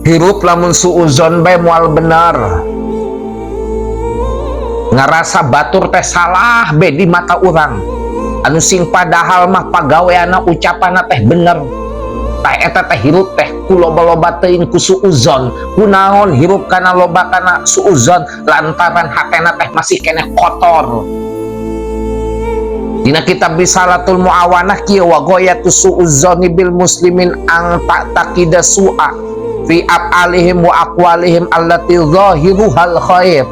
Hirup lamun suuzon bae moal bener. Ngerasa batur teh salah be di mata urang. Anu sing padahal mah pagaweana, ucapanna teh bener. Tah, eta teh hirup teh ku loba-loba teuing ku suuzon. Kunaon hirup kana loba kana suuzon? Lantaran hatena teh masih keneh kotor. Dina kitab Risalatul Muawanah kieu: wa ghayatu suuzzoni bil muslimin an ta'taqida su'a fi af'alihim wa aqwalihim allati zahiruhal khair.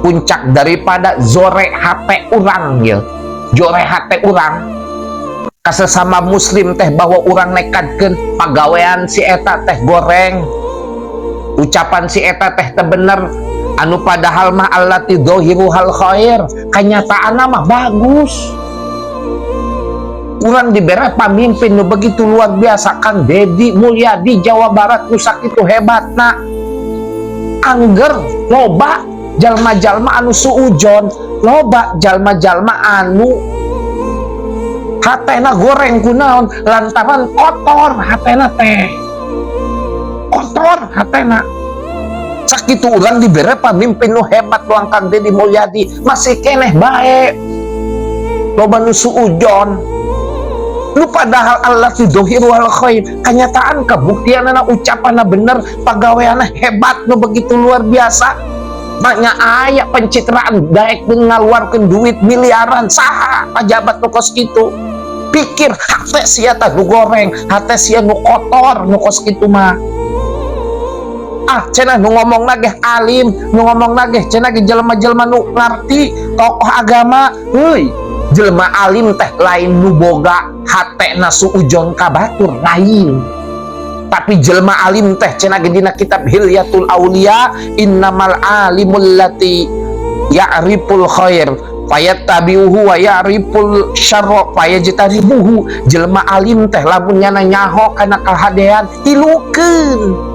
Puncak daripada jore hate urang ya, jore hate urang ka sesama muslim teh bahwa urang nekadkeun pagawean si eta teh goreng, ucapan si eta teh teu bener, anu padahal mah allati zahiruhal khair, kenyataan mah bagus. Urang diberi pamimpin nu begitu luar biasa, Kang Dedi Mulyadi, Jawa Barat, nu sakitu hebatna. Angger loba jalma-jalma anu suujon, loba jalma-jalma anu hatena goreng. Kunaon? Lantaran kotor hatena teh, kotor hatena. Sakitu urang diberi pamimpin nu hebat luang Kang Dedi Mulyadi, masih keneh bae loba nu suujon. Lu padahal allati dzohiruhal khair, kenyataan kabuktian, ucapan bener, pagaweanna hebat nu begitu luar biasa. Banyak aya pencitraan daek ngaluarkeun duit miliaran. Saha pajabat nu kos kitu? Pikir hate sia tah nu goreng, hate sia nu kotor nu kos kitu mah. Ah, cenah nu ngomong lagi alim, nu ngomong lagi cenah ge jelema-jelema nu ngarti, tokoh agama. Heuy, jelema alim teh lain nu boga hatena suujon ka batur, lain. Tapi jelema alim teh cenah ge dina kitab Hilyatul Aulia, innamal alimul lati ya'riful khair fayattabi'uhu wa ya'riful syarra fayajtanibuhu. Jelema alim teh lamun nyana nyaho kana kahadean, tilukeun.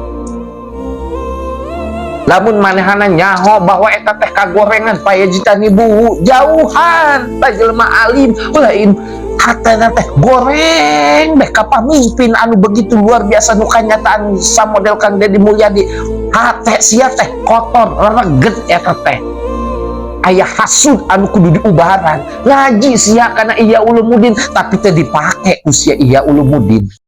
Lamun manehana nyaho bahwa eta teh kagorengan, fayajtanibuhu, jauhan. Tah, jelema alim lain hatena teh goreng beh ka pamimpin anu begitu luar biasa, nu kanyataan samodel Kang Deddy Mulyadi. Hate sia teh kotor, reget. Eta teh aya hasud anu kudu diubaran. Ngaji sia kana Ihya Ulumuddin, tapi teh dipake usia Ihya Ulumuddin.